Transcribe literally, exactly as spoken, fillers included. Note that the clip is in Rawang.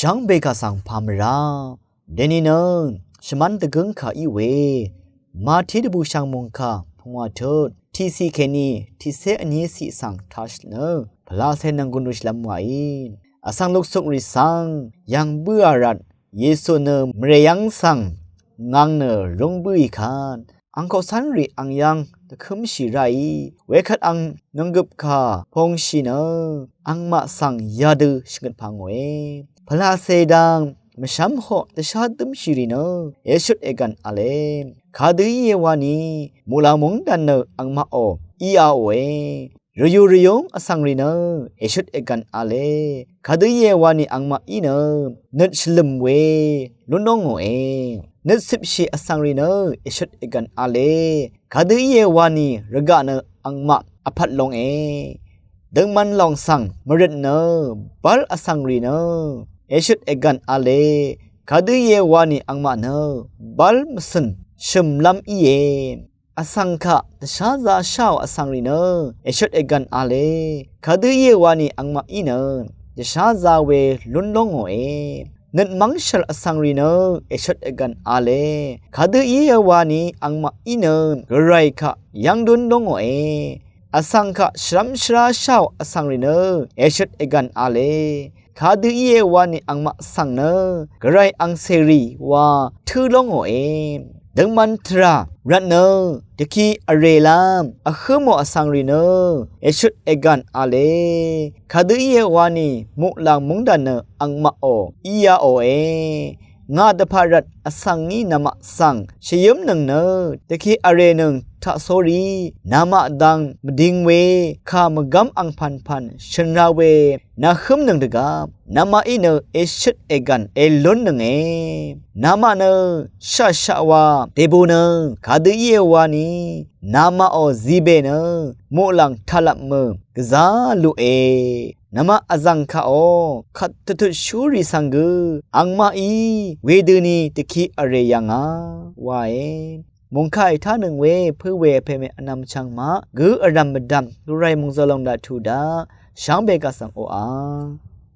Shvdv́ng bègà svng pà mvrá dèni nø shvmán dvgǿng kà í we Mati dvbùshv̀ng mòngkà pungwà tut tiqciq kèní tiqcé vní ciq svng tashøt nø pvlacè nvng gùn dvshvlv́m wàí. Vsvng luksukrì svng yv̀ng bǿà rvt Yesu nø mvrè yv́ng svng ngvng nø rúng bǿì kvt ang koqcv́nrì ang yv́ng dvkǿmshì ráì. Wekvt ang nònggøp kà pungshì nø angmaq svng yadø shvngøt pà ngòe. Pvlacè dang mvshv́m hoq dvshá dǿmshìrì nø èshøt ègv̀n v̄le. Kadø íe wani muqlàng mungdàn nø angmaqò íaòe. Rvyù rvyúng vsvngrì nø èshøt ègv̀n v̄le. Kadø íe wani angmaqí nø nøt shvlø̀m we lún lóngòe. Nøt cipshì vsvngrì nø èshøt ègv̀n v̄le. Kadø íe wani rvgaq nø angmaq vpvt longe. Døngman lòng svng mvrøt nø bál vsvngrì nø èshøt ègv̀n v̄le. Kadø íe wani angmaq nø bál mvcø̀n shø̀mlv́m íe. Vsvng kaq dvsházā sháò vsvngrì nø èshøt ègv̀n v̄le. Kadø íe wani angmaqí nø dvsházā we lún lóngòe. Nøt mv́ngshv̀l vsvngrì nø èshøt ègv̀n v̄le. Kadø íe wani angmaqí nø gvray kaq yv́ng dún lóngòe. Vsvng kaq shvrv́m shvrá sháò vsvngrì nø èshøt ègv̀n v̄le. Kadø íe wani angmaq svng nø gvray angcèrì wa tǿ lóngòe. Døngman tvrà rvt nø dvki vrèlv́m vhǿmò vsvngrì nø èshøt ègv̀n v̄le. Kadø íe wani muqlàng mungdàn nø angmaqò íaòe. Ngà dvpvt rvt vsvng ngí namaq svng shvyǿmnøng nø dvki vrènøng taqsórí namaq dang mvding we kà mvgv́m angpv̀npv̀n shø̀n ra we nàhǿmnøng dvgvp namaqí nø èshøt ègv̀n èlúnnønge. Namaq nø shaqshaq wa dèbunøng kadø íe wani namaqò zibè nø muqlàng taqlvp mø gvzá luqe. Namaq vzv̀ng kaqò kvt dvtutshúrì svng gø angmaqí wedøni dvki vrè yv̀ngà wae. Mòngkà ètánøng we pø̄ we vpè mè vnvm chvng maq gø vrv̀m mvdv̀m gvray mòngzø̀l lòng daq tuq daq shvngbe gaq svng oqà